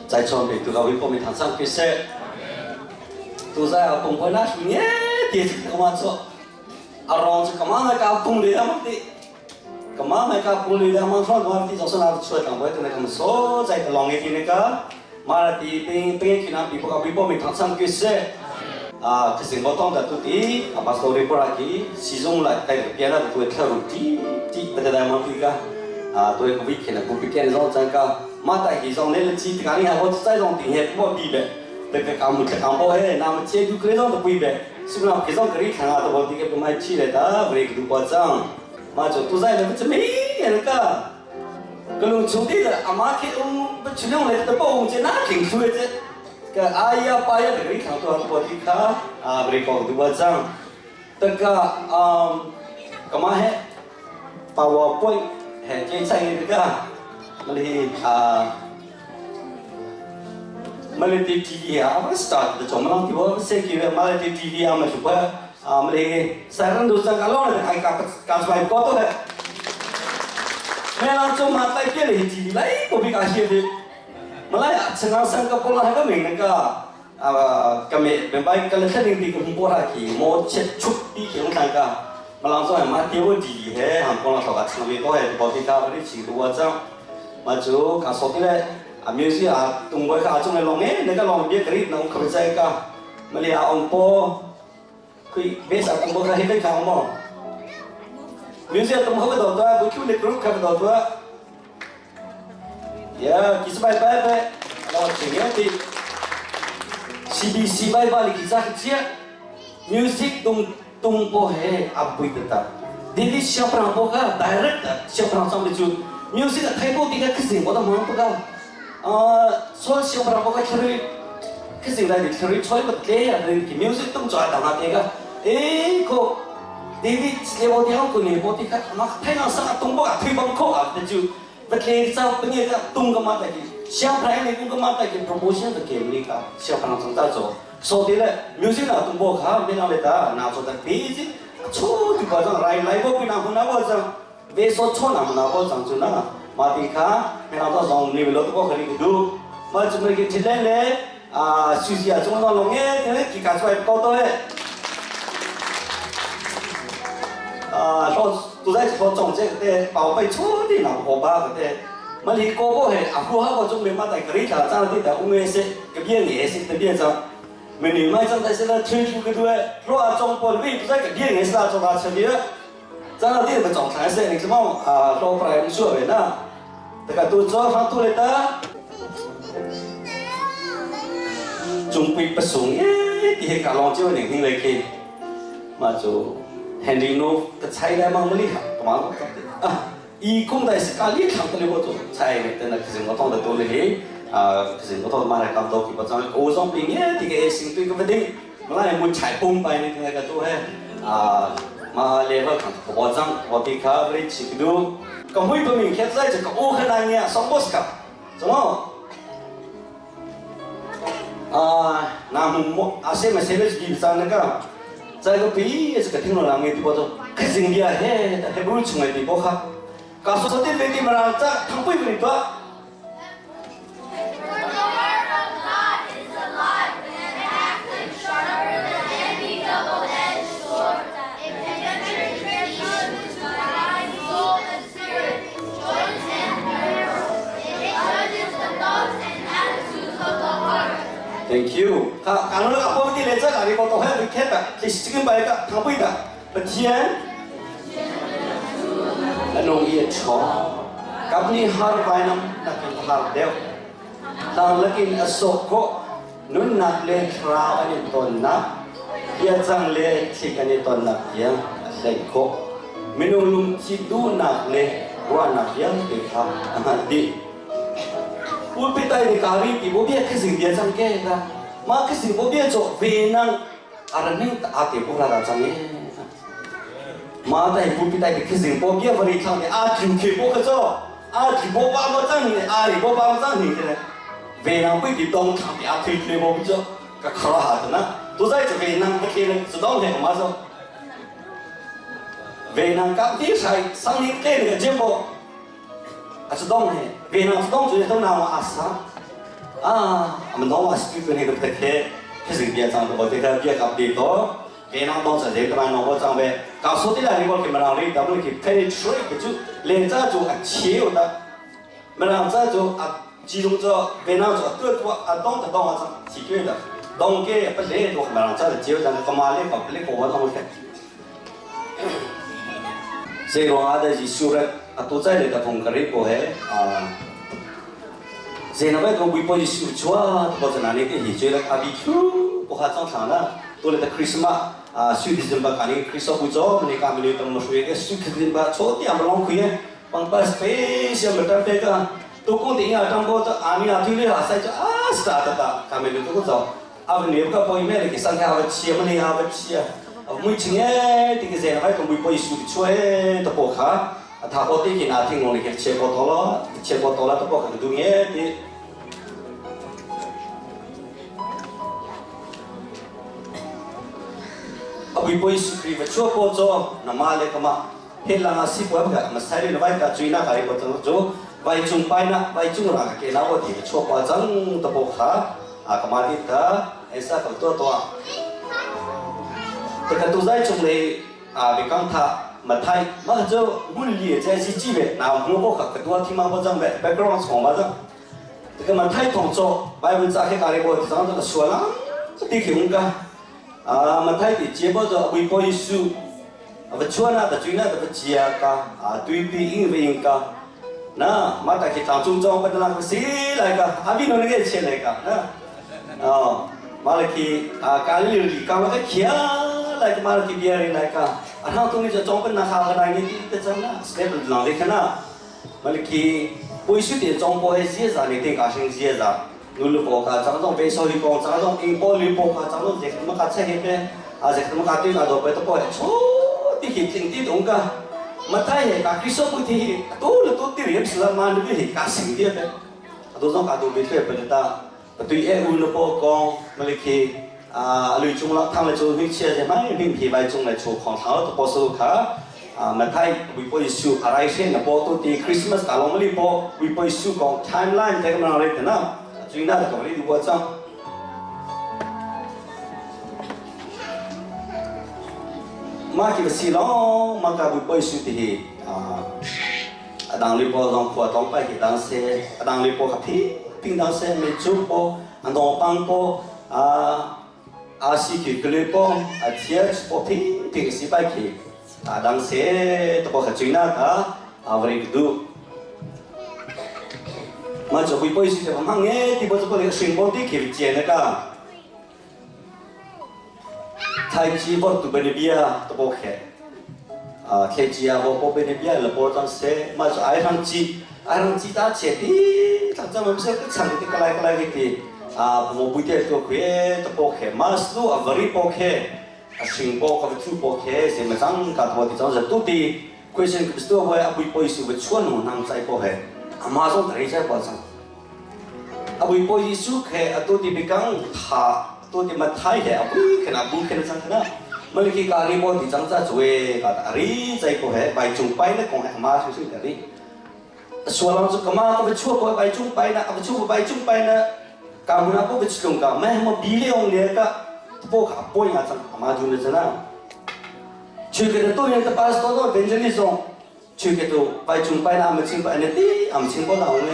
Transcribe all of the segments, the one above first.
在场被杜高为报名堂上决赛，都在啊，公婆那是年电视干嘛做？阿让这干嘛那个公里他妈的，干嘛那个公里他妈说他妈的，就是那出来当过的那个所在的农业的那个，马来的边边去那比报比报名堂上决赛。啊，可是我当的都的，阿巴索里布拉基，始终来带边那个都会跳入滴滴，那个来嘛比个，啊，都会个weekend 个weekend 上这个。มาแต่กี่ซองเนี่ยจีการนี่ฮะเขาใจซองติงเห็ดพวกปีเบแต่ก็กำมุดกำโบเฮนามเจดูเคยซองตัวปีเบซึ่งเราเคยซองกรีขังอาตัวที่เก็บไม่ชี้เลยตาเบรกดูปะจังมาจดตัวใจเลยมันจะไม่เห็นก็ก็ลุงชุดที่แต่อามาคิดอุ้มชุดเรื่องเลยแต่ปองเจน่าขิงช่วยเจก็อายาปายาแต่กรีขังตัวตัวที่ข้าอ่าเบรกดูปะจังแต่ก็อ่าก็มาเฮ PowerPoint เห็นใจใช่ก็ Mali mali ti TV ah start de chomlang ti bo se ki mali ti TV ah ma chupa mali saran du sang kalong le kai ka ka swai ko to he me lang chom ma tai ke le TV lai ko bi ka she de malai chengang sang ka pola ha ka ming ka ka me ben bai ka le thading ti ko po ra ki mo che chup ti ke ong ka malang so ma ti wo TV he ham ko la so ka chang me ko he bo ti ka ri chi du wa chang มาจูกาสดนี่แหละอามิวสิอาตุงไว้ก็อาจงในลองเอ๊ะในก็ลองเบี้ยกรีดน้องขับใจก็มาเรียองโปคือเบสอาตุงโบก็เห็นได้ข่าวมั้งมิวสิตุงเขาไปต่อตัวบุคิวในกรุ๊ปเขาไปต่อตัวยากิสไปไปไปเราถึงเนี่ยที่ CBC ไปไปลิกิจากเชียมิวสิกตุงตุงโปเฮอับปุยตาดีที่เชียร์พรางโปก็ direct เชียร์พรางซัมไปจู music thay bộ thì cái gì mà mà bữa ờ số siêu mà bữa cái cái gì này thì cái chơi bật lê à cái music tung chơi đằng nào thế cái ê cô David level thì không còn bộ thì cái mà thay nó sang tung bộ à thuy băng khô à thì chú bật lê sao bây giờ cái tung cái mặt này siêu phải này cũng cái mặt này cái promotion cái game này cả siêu phải nó chúng ta做所以咧 music là tung bộ khá bên nào ta nào cho ta basic 初就嗰种来来过边nào nào嗰种 ve so cho nam na ko chang chu na ma ti kha me na to zong ni lo to ko khali du ma chu me ki thile le a su si a chung no long e te ki ka choi ko to e a so tu dai so chong che te pao pai chu ti na ko ba te ma li ko bo he a hu ha ko chung me ma dai kri tha cha ti da ung e se ke bie ni se te bie cha me ni mai chang dai se la chu chu ke du e ro a chong po wi tu dai ke bie ni se la chong a che bie 咱那啲咪状态些，你什么啊？老牌唔出嚟啦，大家都做翻都嚟得。准备不送耶，啲个浪椒年轻嚟去，嘛就 Henry No 个菜来嘛没厉害，干嘛啊？伊讲的是咖喱汤的我做菜，等那可是我当得多嘞，啊，可是我当买来咁多，佢不讲欧装病耶，啲个心对个不定，我来冇菜崩败呢，那个都系啊。มาเลเวลขังขบจังวติคาบริชิกดูก็มุยปมิงแค่ใจจะก็โอ้ขนาดเนี้ยสองบอสกับสมองอ่านามุมอาเซมาเซเลสบีซันนะก็ใจก็ปีจะกระทิ้งเราเงี้ยที่บอกจะคือสิ่งเดียวเฮ้เฮบรูชงไงที่บอกค่ะก็สุดที่เป็นที่มาจะทั้งปีเป็นตัว Thank you. 哈，刚刚那个波地来这个，你讲到还会开的，其实这个白个唐不的，不天，那农业错，กับนี่ฮาร์ไปน้ำนักกินฮาร์เดียวทางลักินอโศกนุ่นนักเลคราวอันนี้ตนนักเยจังเลที่กันนี้ตนนักยังใส่โคเมนูลุงที่ดูนักเลว่านักยังเด็กครับอันดีอุปไตยในการีที่บ่เบี้ยคือสิ่งเดียวจังแก่ละมาคือสิ่งบ่เบี้ยจบเวนังอะไรนี่อาเตปุราจังเนี่ยมาแต่อุปไตยคือสิ่งบ่เบี้ยบริษัทเนี่ยอาจิวคือบ่ก็จ่ออาจิบ่บ้าบ่จังเนี่ยอาริบ่บ้าบ่จังนี่เนี่ยเวนังไปที่ตรงทางที่อาทิตย์เลยบ่จ่อก็คราหาตนะตัวใจจะเวนังไม่เคยจะต้องเห็นมาจ่อเวนังกับที่ใช้สังนิเกตเนี่ยเจ็บบ่อาจจะต้องเห็นเวนังจะต้องจุดต้องนาวอาสา啊，我们老话是对那个特开，开始别长的，我这个别搞别多，别让当成这个嘛，我长呗，告诉你啦，你我给么让你，咱们去 penetrate 就连这就啊切的，么让这就啊集中着，别让做多多啊当的当啊长解决的，当给不来就么让这就咱个嘛嘞搞不来搞我当我看。这个阿的是输了啊，都在里头碰个里过嘿啊。这那边个微博是输出啊，或者哪里个是觉得阿比 Q 不哈正常了，都来的 Christmas 啊，输的什么卡尼 Christmas 不做，你讲没得么输一个输的什么，错的阿不拢亏耶，帮把 special 么单别个，都讲的呀，当个这阿尼阿推的阿塞就啊是哒哒哒，他们都个走，阿不你个波一咩的，上天阿不吃，么你阿不吃啊？每次呢，这个人还个微博输的出来都不卡，他好的去拿听我的切过多了，切过多了都不卡都耶的。微博是可以做过做，那么嘞个嘛，黑人啊是不个，嘛塞哩那个追那个个做做，为中拜那为中那个给那我的错过真都不卡，啊个嘛的得，哎啥个多多。这个都在中嘞啊，别讲他嘛太，嘛就物理在是几位，那我不卡个多听嘛不讲呗，background 从嘛讲，这个嘛太同做，百分之二十个我这个说了，这地球个。啊，嘛太的接不着微博一输，啊不穿那的追那的不接个，啊对比因为应个，那嘛大家当中装不那个谁来个，阿比侬那个钱来个，那哦，嘛来去啊，家里里讲那个钱来个嘛来去别人来个，啊他东西就装不那好个那你的真那，实在不浪费看那，嘛来去微信的装波还介绍你点个信介绍。นูลูกกาจังต้องไปซอยกองจังต้องอิงปอลีปอกาจังต้องเด็กมันกัดเช่เห็นอาเด็กมันกัดที่กาดไปตัวปอยโชที่หิทิ้งที่ตรงกามาไทยเหกาคริสต์พุทธิตัวละตัวที่เรียนสลามันนี่เหกาสิ่งเดียวไปตัวต้องกาดูไปเรื่อยไปตาตัวเออุลปอกองมาเลยคีอ่าลุยจุงละทางเลยจูวิเชียใช่ไหมพิมพ์ผีใบจุงเลยชูของเขาตัวปอสุขาอ่ามาไทยวิปอยสูอะไรเช่นนะปอตัวที่คริสต์มาสกาลงมาลีปอวิปอยสูของไทม์ไลน์แต่ก็มันอะไรแต่นะ最那个你我讲，马去是咯，马个会背书的啊，啊当你波让破当拜去当些，啊当你波个皮，平当些没做波，啊当帮波啊啊是去个里波，啊贴波皮皮是拜去，啊当些都波个最那个啊我哋都。嘛就会背书就咁嘅，啲波就过嚟全部啲佢见那个，太子波都被你比啊，都不去，啊太子啊，我波被你比啊，了波当时嘛就爱上子，爱上子打切的，他咱们是个长的过来过来的的，啊我不得都去都不去，嘛是都啊不里不去，啊全部个都不去，什么张个多的张是都的，亏钱不是都会啊不背书不穿我能在不去。阿妈总睇在过程，阿维波耶稣佢阿都啲比讲他都啲乜睇嘅，阿不可能不可能真嘅，乜你去咖喱波啲真真做嘅，阿里在过系白中白呢讲系阿妈少少啲，说人就咁啊，个错过白中白呢，阿个错过白中白呢，咁那个不中个，咩么比例用呢个，波卡波呀真阿妈就呢真啊，去个的多年的巴斯多多变成那种。去个都白中白那么清白那的，俺们清过那呢，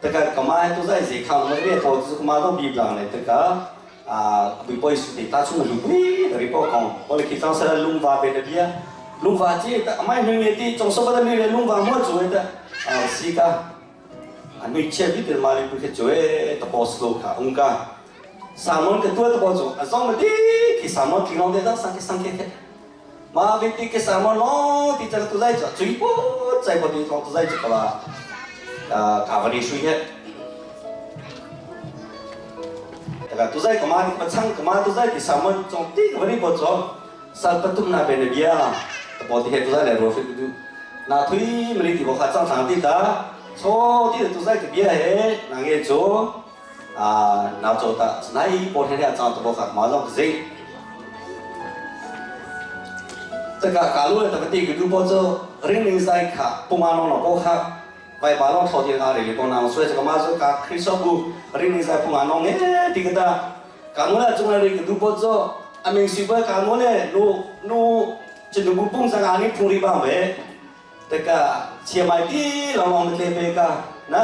这个干嘛都在这看我们这投资干嘛都比不上嘞，这个啊，微博是的，打出来路的，微博讲，我哋其中是龙华别的边，龙华这阿妈那边的，总说不得那个龙华么做的，啊是个，啊你切比的嘛你不去做的，都保持路卡，唔个，三门个多都保做，啊上么的，去三门听讲的，上去上去去。嘛，你啲嘅什么咯？啲就都在做，最不在不地方都在做个啦。啊，卡瓦里水嘅，这个都在个嘛？你不唱个嘛？都在啲什么？总啲个你不做，三不动那边的边啊，都啲都在来罗非都，那推没你地方还长长啲的，错啲都在个边嘿，那个做啊，那做的那一波天天长都不看，马上不行。这个假如特别啲佢都报做零零赛卡，不马龙老报卡， Vai ba long tho ti ka ri ko na so ka ma zo ka Kristo bu ring ni sai punga nong e ti ka ta ka nu la chung la ri ka du po zo aming si ba ka nu le nu nu chin bu pung sa nga ni phung ri ba me te ka chia mai ti long long le pe ka na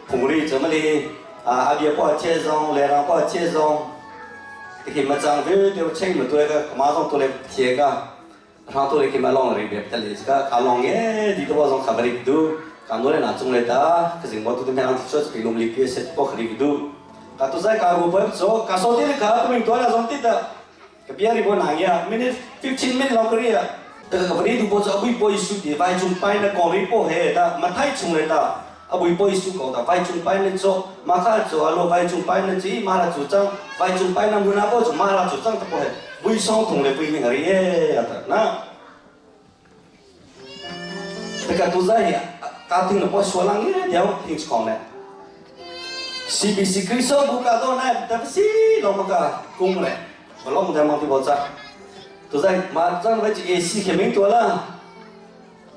phung ri chama li a a bia po che zong le rang po che zong ti khi ma chang ve te cheng ma tu ka ma zong tu le thie ka rang tu le khi ma long ri bep ta le ka ka long e ti to zong kha bari du ka no le na chung le ta ka jing mo tu te ang chu pi lum li pi set po khari du ka tu zai ka ru pa so ka so ti le kha tu ming to la zong ti ta ka bia ri bo na ya minute 15 minute long kari ya ta ka bari du po cho abui poi su ti vai chung pai na ko ri po he ta ma thai chung le ta abui poi su ko ta vai chung pai na cho ma kha cho alo vai chung pai na chi ma la chu chang vai chung pai na mu na po chu ma la chu chang ta po he bui song thung le bui hing ari e ta na ta ka tu zai ka ting na po so lang ye diao ting chong ne CBC Kristo bu ka do na ta si lo ma ka kung le ba long da mang ti bo cha tu zai ma chang vai chi AC ke ming to la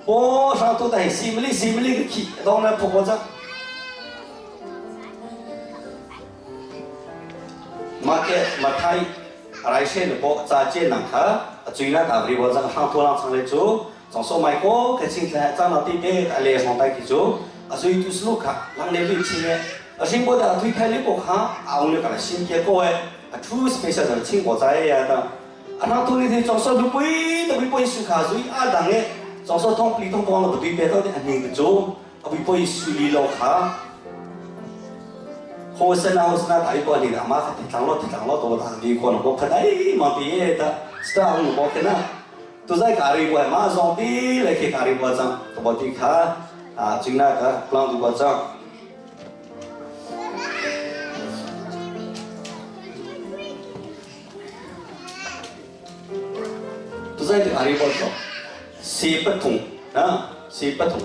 po sang tu dai si mili si mili ki dong na pho bo cha ma ke ma thai rai she ne po cha che nang kha chui na ta ri bo chang hang tu lang chang le chu chong so mai ko ke ching tla chang na ti te ta le song tai ki chu a sui tu slu kha lang le li chi ne a sing bo da thui khai li po kha a ung le ka la sim ke ko e a thu special da ching bo chai ya ta a rang tu ni thi chong so lu pui ta pui pui su kha zui a dang e chong so thong pli thong kong lo tui pe to te a ning te chu a pui pui su li lo kha Hosana hosana tai ko ni ama kha thang lo thang lo to ta di ko no ko khadai ma pi e ta sta ung bo ke na tu zai ka ri bo ma zong ti le ke ka ri bo chang to bo ti kha a ching na ka plang du bo chang tu zai ti ka ri bo cho si pathung na si pathung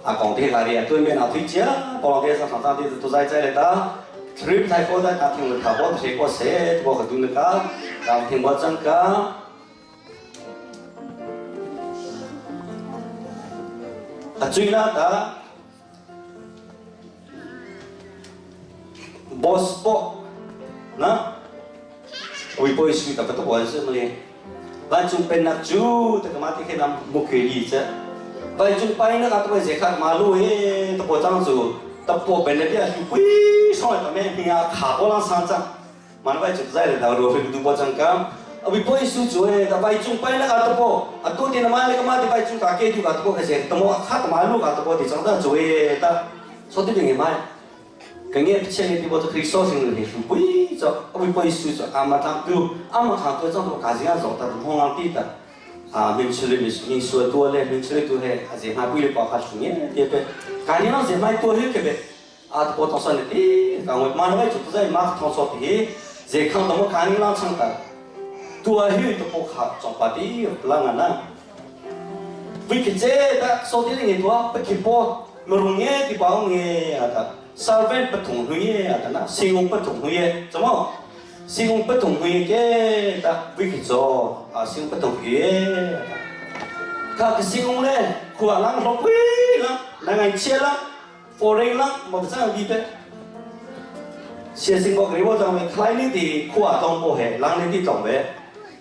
a kong te ka ri a tu men a thui chia polong te sang sang ti tu zai chai le ta trip thai ko dai ka thing le tha bo the ko se to ka du ne ka kam thing bo chang ka a chui na ta boss po na ui poi sui ta ka to wan se mle vancung pennak cu ta ka ma ti khe nam mu ke li che vancung pai na ka to je khat ma lu he ta po chang chu ta po ben le bia hu pui soi ta me hia kha bo lang sang chang man vai chu zai le da ro fe du bo chang kam abi poi su chu e ta vai chung pai na ka to po atu ti na ma le ka ma ti vai chung ka ke tu ka to po ka je to mo kha ta ma lu ka to po ti chang da chu e ta so ti ding mai ka nge chen ni ti bo to Kristo sing ni su pui cho abi poi su cho ama tang tu ama khang tu chang to ka jing a zo ta hong ang ti ta a min chule mi min su tu le min chule tu he a je ma pui le pa kha su nge ti pe ka ni no je mai tu he ke be a to po tong sa ni ti ka ngoi ma no chu tu zai ma thong so ti je khang to mo ka ni lang chang ta tu a hi to po kha chong pa ti lang na vi ke che ta so ti nge to pa ki po mrung nge ti pa nge a ta servant 不同去啊，等啦，信用不同去嘅，怎么？信用不同去嘅，得会去做啊，信用不同去嘅。佢个信用咧，佢话人落贵啦，人爱切啦，foreign 啦，冇真系嘅。写信我给我讲，开你的跨东部系，人你的东嘅，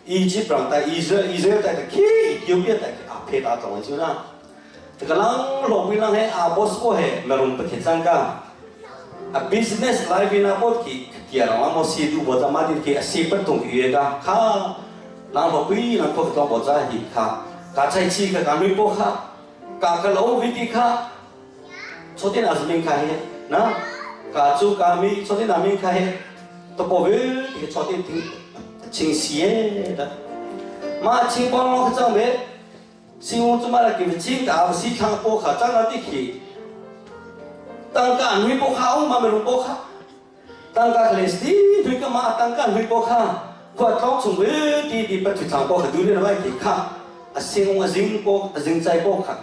伊吉人带以色以色列带去，伊索比亚带去，啊，皮大东嘅就啦。这个人落贵人系啊，boss 个系，咪用不起增加。A business life in a pot ki kia rang mo si du bo ma di ki si pat tung ki ga kha lang lo pui lang ko to bo za hi kha ka chai chi ka ka nui po kha ka ka lo vi ti kha cho tin azmin kha he na ka chu ka mi cho tin amin kha he to po vi ti cho tin ting ching si e da ma ching bong lo kha chang me si ung chu ma la ki ching ta si thang po kha chang na ti ki 当家女不好嘛，没路不好。当家来时，女个嘛，当家女不好。佢当从尾啲啲不脱长波，佢对你来其卡，啊先我人波，人在波卡。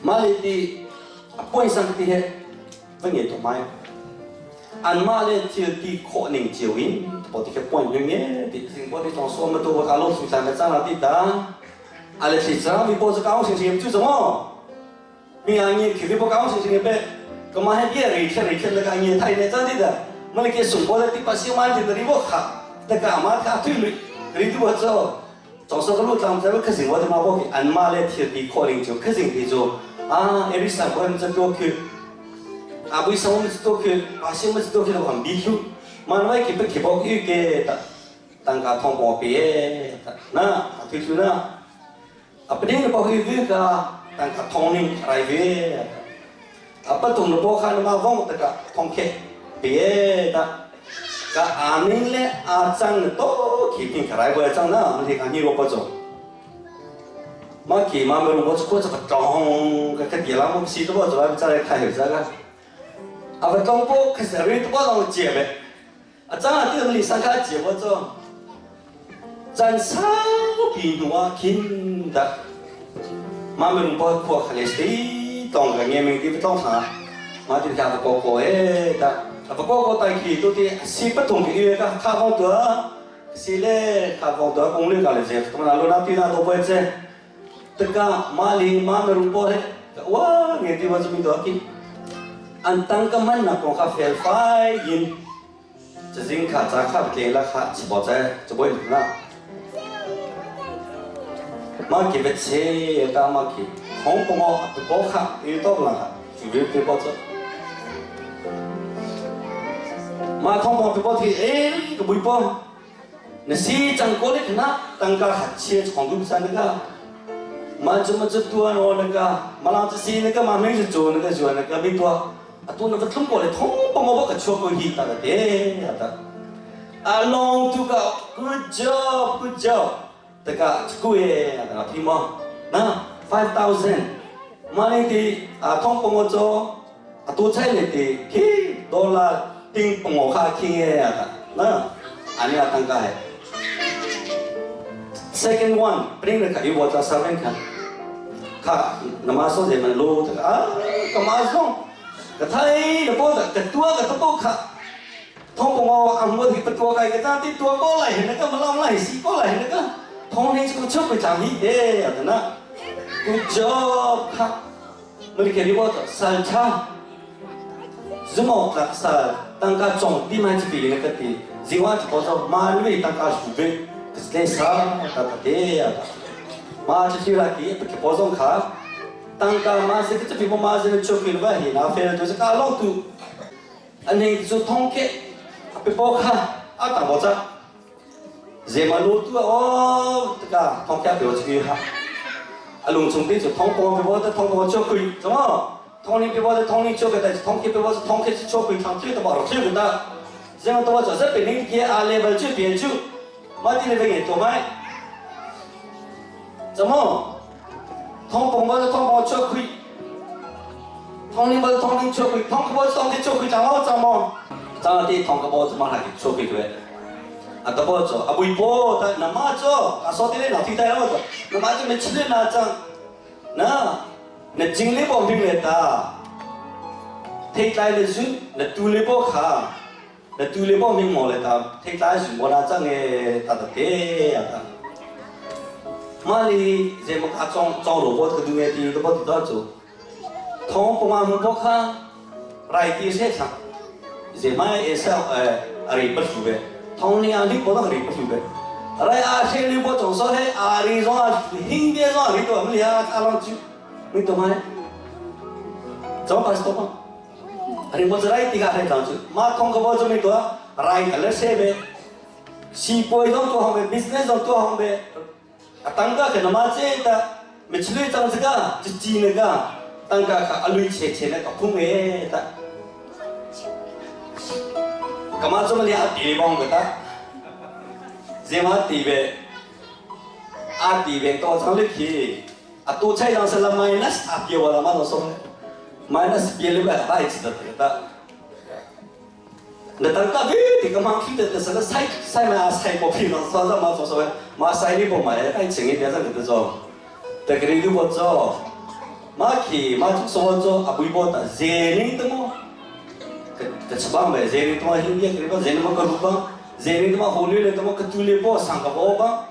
马里啲啊本身啲嘢，乜嘢同埋，按马里条啲可能照应，我啲嘅本样嘅，啲成个啲当数乜都我打落水上面争啦啲打，啊你是争，你波就搞成成做什么？ Mi a ngi khi bo kaung sing sing pe ka ma he bia ri khe ri khe la ka ngi thai ne chan ti da ma le ke sung bo le ti pa si man ti ri bo kha ta ka ma kha thui lui ri tu bo cho chong so ka lu tlang cha kha sing bo te ma bo ki an ma le thil ti kho ling chu kha sing ti chu a every sa bo hem cha to khi a bui sa mo to khi pa si mo to khi lo am bi thu man wai ki pe ki bo ki ke ta tangka thong bo pe na thui thu na a pning bo hi vi ka tangka thong ning rai ve a patung no bo kha na ma vong ta ka thong khe pe ta ka amin le a chang to khi ping kharai bo chang na ma the ka ni ro pa cho ma ki ma me ro bo ko cha ka tong ka ka ti la mo si to bo cho cha le khai cha ka a va tong po kha sa ri to bo long che be A cang ah ti li sang kha a cio cu caan saupi hnu ah khin dah mah minung pawl khua kha le si tong ka nge ming ti va tong thla ma ti kha va ko ko e ta va ko ko tai khi tu ti si pathum ki ka kha vong tua si le kha vong tua kong le ka le je to na lo na ti na to po che taka ma li ma merung po he wa nge ti wa chu mi to ki an tang ka man na kong kha fel fai in cazing kha ca kha tle la kha chibo che choboi na ma ki ve che ka ma ki hong kong o ap po kha i to la kha chu vi pe po cho ma thong po pe po thi e ka bui po na si cang ko le khna tangka khat chia chong du san ka ma chu ma chu tua no na ka ma lang chu si na ka ma meng chu chu na ka juan na ka bi tua atu na va thlum ko le thong pa mo ba ka chua ko hi ta ka te ata a long tu ka good job, good job ta ka ku e ata thi mo na 5000 ma le ti a thong pa mo cho atu chai le ti khi dollar ting pa mo kha khi e ata na ani atang ka he second one bring le kha i wa ta seven kha kha nama so je man lo ta a ka ma zong ka thai na po ta ka tua ka to kha thong ko ngo ang mo hi tua kai ka ta ti tua ko lai na ka ma long lai si ko lai na ka thong ni chu chu ko chang hi de ata na good job kha มันเขียนว่าสารชาสมองหลักสารตั้งกาจงที่มันจะปีนกติจีว่าจะบอกว่ามาลุยตั้งกาสุเบก็เลสาตาตาเดียมาจะที่รักที่ไปปอจงขาตั้งกามาสิก็จะพิมมาสิชอบกินว่าหินาเฟลตัวจะกาลองตูอันนี้จะท้องเกะไปปอค่ะอาต่างบอกจ้าเจมาลูตัวอ๋อตะกาท้องแค่เปียวจะอยู่ฮะ阿龙从边就通光，比我的通光做鬼，怎么？通灵比我的通灵做个，但是通气比我是通气是做鬼，通气都冇落去个的。这样多就是别人给阿level 就别就，马蒂那边也多买。怎么？通光我的通光做鬼，通灵我的通灵做鬼，通个我通气做鬼，怎么怎么？怎么的通个我怎么来做鬼个？啊，都不做，啊，微波的那么做，啊，说的嘞老听太好做，那么就没吃的那张，那那经历不明白的，睇来的是那独立不卡，那独立不明白的，睇来是我那张的，他的爹呀他。马里这么卡装装萝卜，这个东西都不知道做，通不嘛不卡，来地市场，这么也是呃，阿里不熟呗。通灵啊，你不能里不熟呗。来啊，谁你不总说嘿，阿里说啊，hindi 说你都没啊，阿郎就，你懂吗？怎么办？怎么办？阿里不是来地个还讲就，马通个不就没多，来个了谁呗？西波东做行呗，business 东做行呗。啊，当个可能嘛这的，没出来涨这个，就进那个，当个可阿里切切那个空哎的。干嘛这么厉害？地方个的，这嘛地呗，啊地呗，到厂里去，啊都菜上是了 minus 啊，给我了嘛都说，minus 别了呗，还记得的。那当个别这个嘛，去的是个菜菜嘛菜不皮了，说什么说说嘛菜你不买，还请一点上给他做，但个你都不做，嘛去嘛就说做啊不不的，热你的么？ka chabang ba zeni tuma hindia kri ba zeni ma karu ba zeni tuma holi le tuma katule bo sang ka bo ba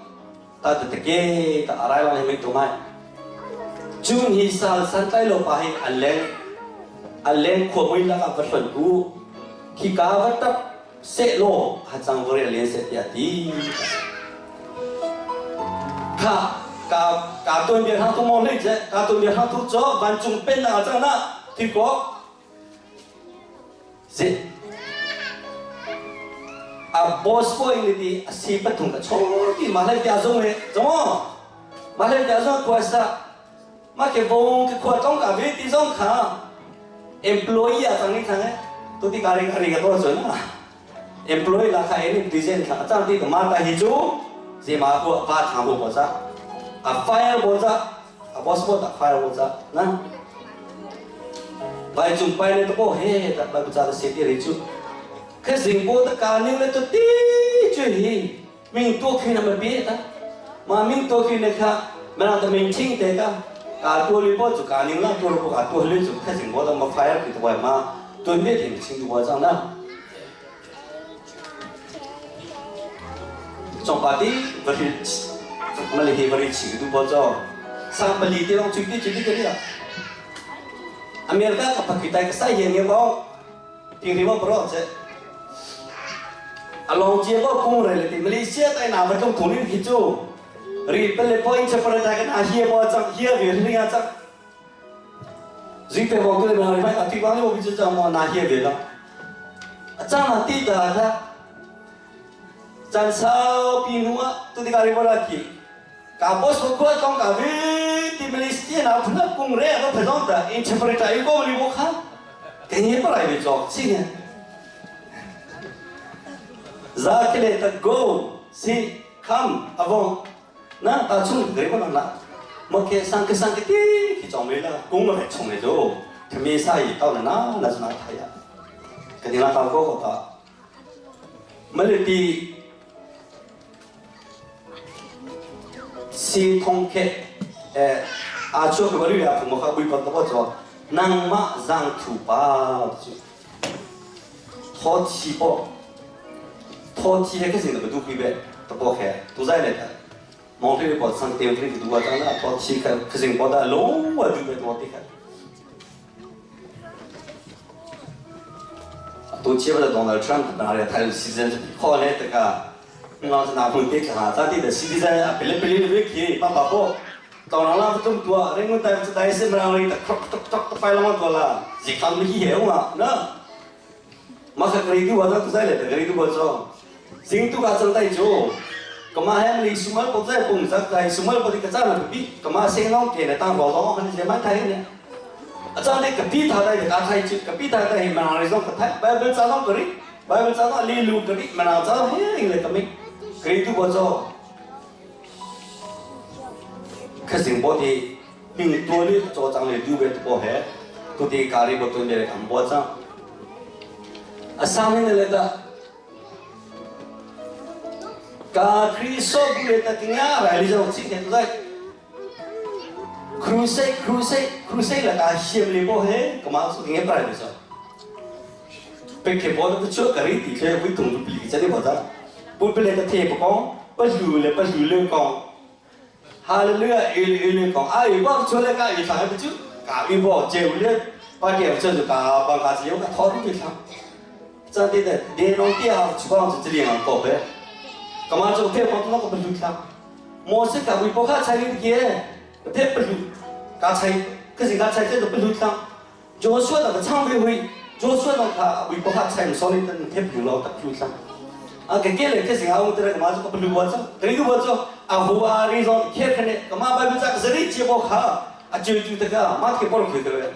ta ta ke ta arai la me to mai Cun hi sal santlai lo pa hi a leng khuamui lakah va hlonh u. Khika va tap sehlaw hacang va rel len seh tiah ti. Kha ka ka tuanbia hang tu maw hlei je ka tuanbia hang tu cho vancung pennak ah cang na thi ko si a boss ko ing ti a si pathum ka cho ti ma hlei tia zong he zong ma hlei tia zong khua sa ma ke vong ke khua tong ka ve ti zong kha employee a cang ni thang e tu ti ka ring ari ka to chun employee la kha en design kha chang ti ma ta hi chu je ma ko va thang bo bo cha a fire bo cha a boss bo ta fire bo cha na bai chung pai ne to ko he ta bai cha se ti ri chu khe sing bo ta ka ning le to ti chu hi ming to khi na ma pi ta ma ming to khi ne kha ma ta ming ching te ka ka to li bo chu ka ning la to ro ka to li chu khe sing bo ta ma fire ki to ma to ne ti ching du wa chang na 中巴的不是我们黑不是起个都不做，上不里的拢最低最低个了。อเมริกากับปากีสถานก็ใส่เงี้ยบ้องทีนี้ว่าปรอเจอลองเจี๊ยบก็คงเลยที่มาเลเซียใต้น้ำมันต้องถุงนี้คิดจูรีเป็นเลยพออินเชปรได้กันอาเฮียบ่จังเฮียเวียนเรียจังรีไปบอกก็เลยมาเลยไปอธิบายว่าพิจารณานาเฮียเวียนอาจารย์ตีตาค่ะจันเช้าปีนัวตุติการิบราคีกาบอสก็ต้องกาวิที่มาเลเซียนะพนักกุงเร่ก็พยองแต่อินเชปรได้ก็ไม่รู้ค่ะแกนี่ปลายไปจอกจริง Zakile ta go si come avong na ta chung gre ba na ma ke sang ke sang ke ti ki chong me la kung ma chong le jo thmi sa yi ta na na na na tha ya ka ni la ta ko ko ta ma le ti si thong ke e a chu ke ba ri ya mo kha bui pa ta ba cho nang ma zang thu pa chu tho chi po 托体个是那个都可以呗，都包开，都在来的。蒙特利包上电梯都我讲了，托体个可是包的龙我就被多的开。都接不了东了，川普那里他有西人好嘞，这个，我是拿本地看，咱地的西人啊，别嘞别嘞别去，爸爸不，当然了，不这么多，人家带带什么人的，突突突突摆那么多了，是看不起我那。Maka keridu wala tu saya le keridu boco. Sing tu ka tai jo. Kama hem li sumal po zai pung zak tai sumal po di ka na bi kama sing long ke na tang ro long han je ma thai ne. A chang le ka pi tha dai ka thai chu ka pi tha dai ma ri zong ka thai Bible cha long kari Bible cha long li lu kari ma na cha he le ka mi keridu boco. Ka sing bo di ming to li cho chang le du be to he. Tu ti kari bo tu ne kam bo chang. Asamin nila ka Kristo bule ta tinga rai li jong chi ke tu dai crusade crusade crusade la ka hiem li bo he kama su tinge prai ni so pe ke bo ta chu ka ri ti che wi tung tu pli cha ni bo ta bu pe le ta the bo kong pa lu le pa lu le kong hallelujah il il kong ai bo chu le ka i tha pe chu ka i bo je le pa ke chu ka ba ka ji yo ka tho ru ti tha 这里的连农地啊，厨房就这里啊搞呗。干嘛就骗跑到那个不路上？没事干，微博卡菜里的，骗不路，刚菜，可是刚菜这都不路上。就说那个唱会会，就说那个微博卡菜，所以等骗不路，不路上。啊，给给嘞，可是啊，我这个嘛就不路我做，这个我做，啊，胡啊，你说骗看的，干嘛把不这个这里接不卡，啊，就就这个，马给不路去的嘞，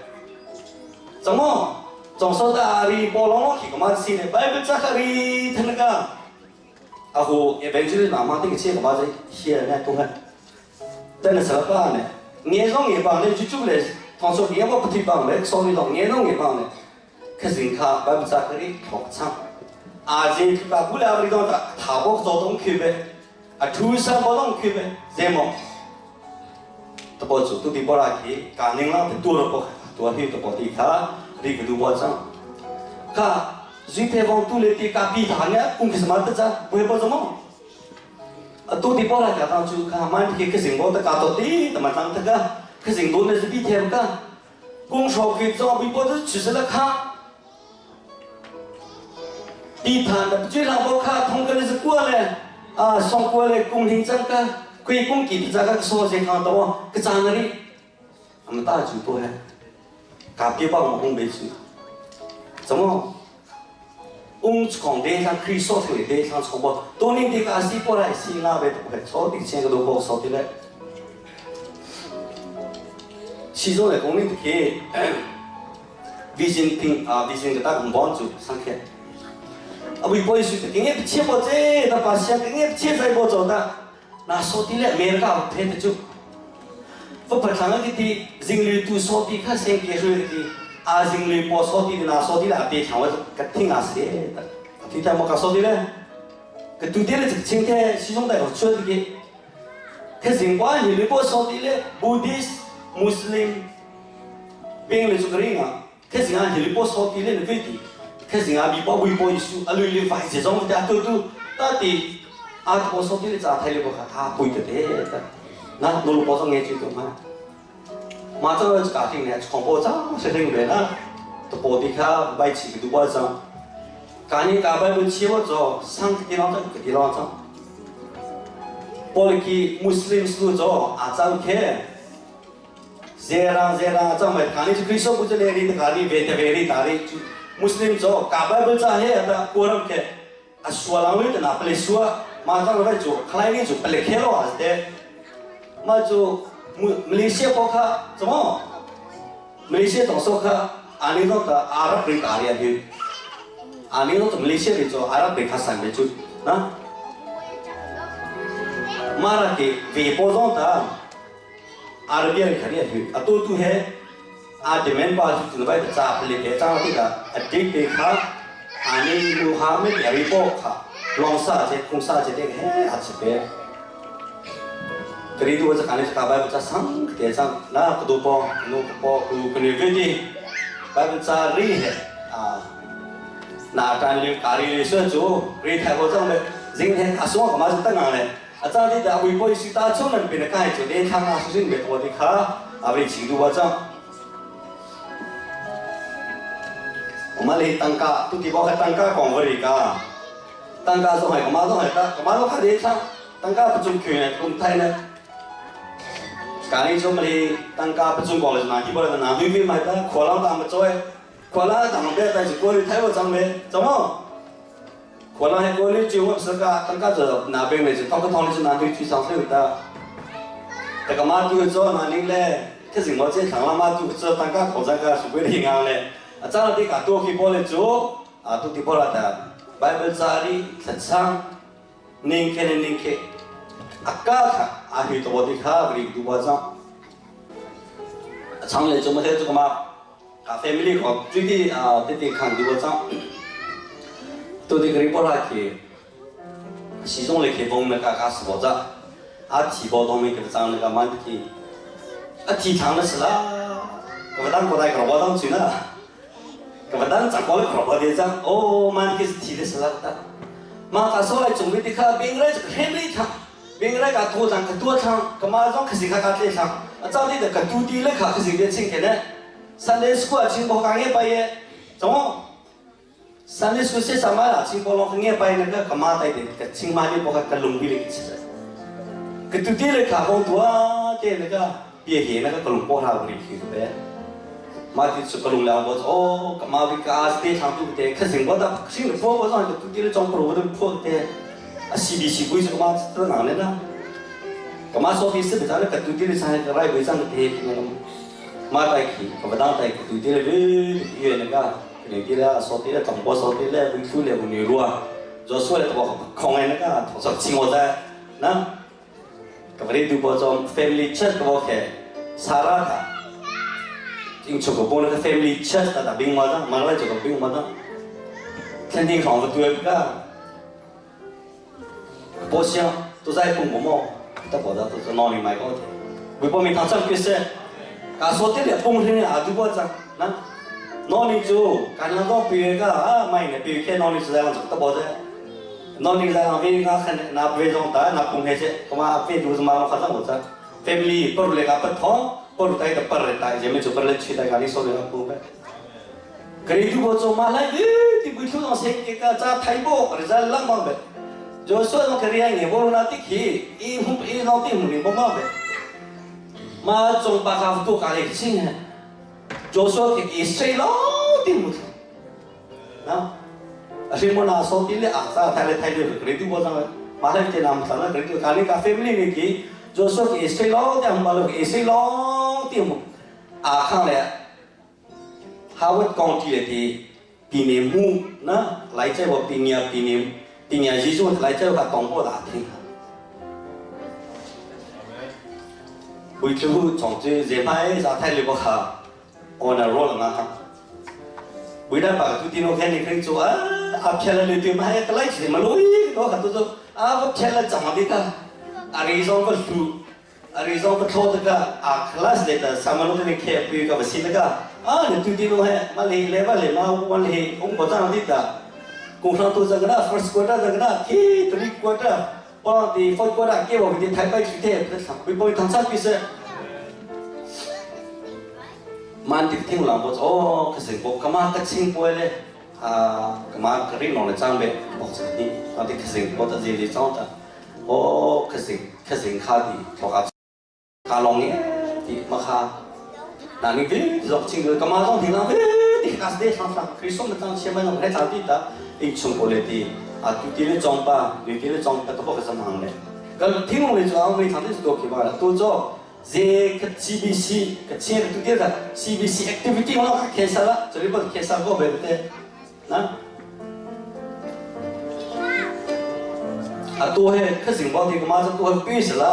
怎么？总说的阿里波隆去个嘛是呢，白不扎克里他那个，啊胡也本就是妈妈这个钱个嘛是写呢都很，但是什么办呢？年终也帮呢就住嘞，他说年我不提帮嘞，所以说年终也帮呢，可是你看白不扎克里头长，阿这把不了里头的他不做东去呗，啊土山不东去呗，这么，都不做都得不拉去，干宁了多了不，多去都不得卡。Ri ke du bo chang ka zui phe bong tu le ti ka pi tha nya kung kismat ta cha bu bo jamo a tu ti pora ka ta chu ka man ki ke sing bo ta ka to ti ta ma tang ta ka 可是多那是比天个，公说可以做微波就出了卡，地毯的最老不卡，通过的是过来啊，送过来宫廷这个，可以供给这个说健康的哦，个在那里，我们大就多了，咖啡帮我们没去，怎么？翁从地上可以说出来，地上从不，多年的个西过来西那边不会，草地前个都不说的嘞。其中的公民去，微信听啊，微信给他们帮助上课。啊，微博是的，今天切不这，他把想今天切在不走的，那说的嘞，没个骗的就，不不常个的，人类都说的，他先结束的。啊，人类波说的那说的啦，别抢我个听啊些的，听他们讲说的嘞，个对的嘞，这个今天西装带我说的个，可是我人类波说的嘞，Buddhist、Muslim，变了这个人啊，可是俺人类波说的嘞，那个的，可是俺微博微博一说，啊，类类发这种的都都到底啊，我说的嘞咋睇了不看，他不会的的，那努力保障研究的嘛。马上就家庭呢，全部涨，谁听不呢？都保地卡买起个都不涨，今年大摆不起我做，上个地方涨，个地方涨。波利穆斯林是做阿张开，热浪热浪涨买，今年就可以说不就来里的咖喱，别的别的咖喱，穆斯林做，大摆不涨嘿，那过人开，啊说浪为的那不来说，马上来做，看来你做不来开了啊是的，马做。马来西亚包括怎么？马来西亚总说克，阿里诺的阿拉伯达里去，阿里诺从马来西亚里做阿拉伯卡山的去，那马拉给微波中的阿拉伯人卡里去，啊都都系阿德曼巴是怎么办？扎布里给扎那个阿迪给卡，阿里穆哈梅亚里波卡，龙沙这空沙这个嘿阿这边。Kali itu baca kali sekabai baca sang ketia sang na kedupo nu kepo ku kuni bai baca ri he ah na tan li kari li se ju ri thai bo zang le jing he ka so ka ma ju tang le a zang di da wi bo si ta chu nan bin kai ju de thang a su jing be to di kha a ri qi du ba zang 我们来当家，都地方还当家讲不里个，当家做系，我妈都系得，我妈都怕你唱，当家不中权，公太呢。การนี้ช่วงนี้ตั้งกาประชุมก่อนเลยนะที่บอกเลยนะวิวิไม่ได้ขวาล่างตามมาช่วยขวาล่างตามมาเบี้ยแต่จะกลัวที่ไทยว่าจังเลยจังมั้งขวาล่างให้กลัวนี่จิ้วว่าสกาตั้งกาจะหนาเป็นเลยจะต้องก็ท้องนี่จะนาดูที่สองเส้นตาแต่ก็มาดูจ้านานี่แหละที่สิ่งว่าเจ้าถังละมาดูจ้าตั้งกาของจังกาสุดเรื่องงานเลยอาจารย์ที่กัตัวที่บอกเลยจูอ่าตัวที่บอกละแต่ไบเบิลจารีสัจจังนิ่งแค่นิ่งแค่อากาศอาหิตัวที่ข้าบริดูว่าจัง长来做么在这个嘛，啊，family ของ最近啊，弟弟看ดูว่าจังตัวที่กรีบราคี始终来开封那个卡是不着，啊，提包东面个张那个蛮的，啊，提长的是啦，个不当过来个我当去呢，个不当长过来个我的张，哦，蛮的是提的是啦的，嘛他说来准备的卡，别来这个 family 场。เป็นไรกับตัวจังกับตัวทางกับมาจ้องขสิกาเททางอาจารย์ที่แต่กับตัวดีเลยค่ะขสิกเด็กชิงแค่นั้นสันเดสกูอาชิงบอกกันเงี้ยไปเย่จังสันเดสกูเสียสมาละชิงบอกลองเงี้ยไปนั่นก็กับมาไต่เด็กกับชิงมานี่บอกกับลุงพี่เลยกับตัวดีเลยค่ะของตัวเจ๊เลยก็เบี้ยเหี้ยนั่นก็กับลุงพ่อเราบริสุทธิ์ไปมาที่สุดกับลุงแล้วบอกโอ้กับมาวิกาสเตทางตัวเด็กขสิงบอกแต่ชิงพ่อบอกว่ากับตัวดีเลยจงโปรดพ่อเด็ก啊，是不是为什么这哪里呢？干嘛说的是不咱那个土地的上个来为上个贴那个，马带去，干嘛当带去土地的越越那个，你记得说的了，中国说的了，为出来为女路啊，做出来都空的那个，说请我在那，干嘛你都不做 family church 都 OK，沙拉的，因出个帮那个 family church 的兵马的，马来这个兵马的，天天上个对不个？波香都在蹦蹦么，得跑的都是哪里买高铁？为报名他上决赛，敢说这里蹦起来啊，就不涨那，哪里做？敢那个别个啊，买呢别看哪里是在往这得跑的，哪里在往别个看那别种的那蹦起去，恐怕别就是嘛发生我这 family 不如来个不同， Por tai ta par tai je me chu par le chi tai ka ni so le pu pe. Kari tu bo cho ma lai ti bui thu nong se ke ka cha thai bo result lang bang be. Jo so no kari ai nge bo na ti khi i hum i no ti hum ni bo ma be. Ma chong pa ka tu ka le ching he. Joshua ke i sei lo ti mu na a mo na so ti le a sa thai le thai le kri tu bo jang ma le te nam sa na kri tu ka ni ka family ni ki Joshua ke sei lo ti hum ba lo ke sei lo ti mu a khang le Howard County le ti pi ne mu na lai chai bo pi nia pi ne pi nia Jesu lai chai ka tong bo da thing bui chu chong chu je mai za thai le bo kha on a roll nga ha bui da pa tu ti no khen ni khring chu a a phel le ti mai ka lai chi ma loi no kha tu chu a va phel la chang di ka a ri zong ka lu a ri zong ka tho ta ka a class le ta samalo te khe pi ka ba sin ka a le tu ti no he ma le le ba le ma wan le ong bo chang di ta kung sang tu jang na first quarter jang na ki three quarter 帮啲 fourth quarter 给我哋睇低住啲，佢帮佢腾出啲先。Man tik ting lang bo oh ka sing bo kama ka ching bo le a kama ka ri nong le chang be bo cha ni ta ti ka sing bo ta ji ji chang ta oh ka sing ka sing kha di tho ka ka long nge ti ma kha na ni vi zok ching le kama zong ting lang vi ti ka de sang sang Kristo ma chang che ma nong le chang ti ta ing chung ko le ti a tu ti le chong pa ni ti le chong pa to bo ka sam hang le ka ting long le chong vi thang ti to ki ba la tu cho je ka CBC ka che tu ti ka CBC activity ho ka khe sa la chali ba khe sa ko be te na a tu he ka sing ba ti ka ma tu he pi sa la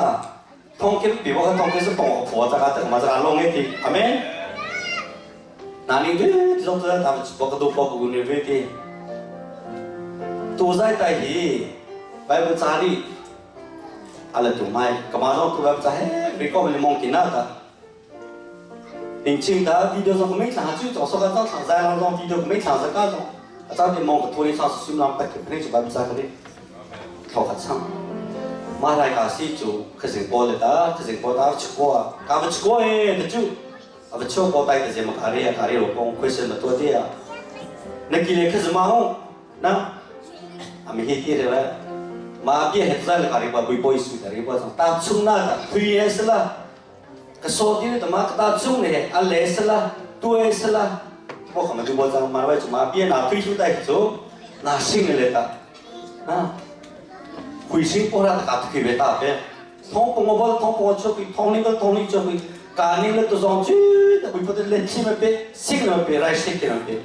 通经比我看通经是帮我婆这个这个嘛这个弄一点，阿妹。那你这种子他们包个都包个你这的，都在带去，白不扎里，阿拉就买，干嘛说都白不扎嘿，别讲你忘记那个。年轻的video 上没查就早说个张长在那种 video 没查是干种，啊，早点忙个脱离上是新郎白给不能就白不扎个的，头发长。马来加西就可是过来的，可是过到吃过，搞不吃过哎，那就啊不吃过带的这么咖喱啊咖喱老公，亏什么多的啊？那今年可是马红，那啊没去的了，马边还在了咖喱吧，不不是咖喱吧，大葱那的，推也是啦，可说的他妈大葱呢，啊来是啦，对是啦，我可能就我讲马来就马边拿推出带走，拿新的来的，啊。回心过来，他特别大别，通帮我帮通帮我出去，通那个通你出去，干那个都上去，那回不得来气么别，心么别来心么别，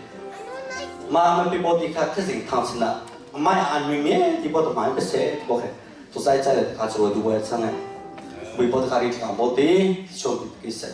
妈妈别把地卡可是烫死了，买安米面，你把它买不些，不开，都在在的，他做都会唱哎，回不得家里讲不的，兄弟给谁？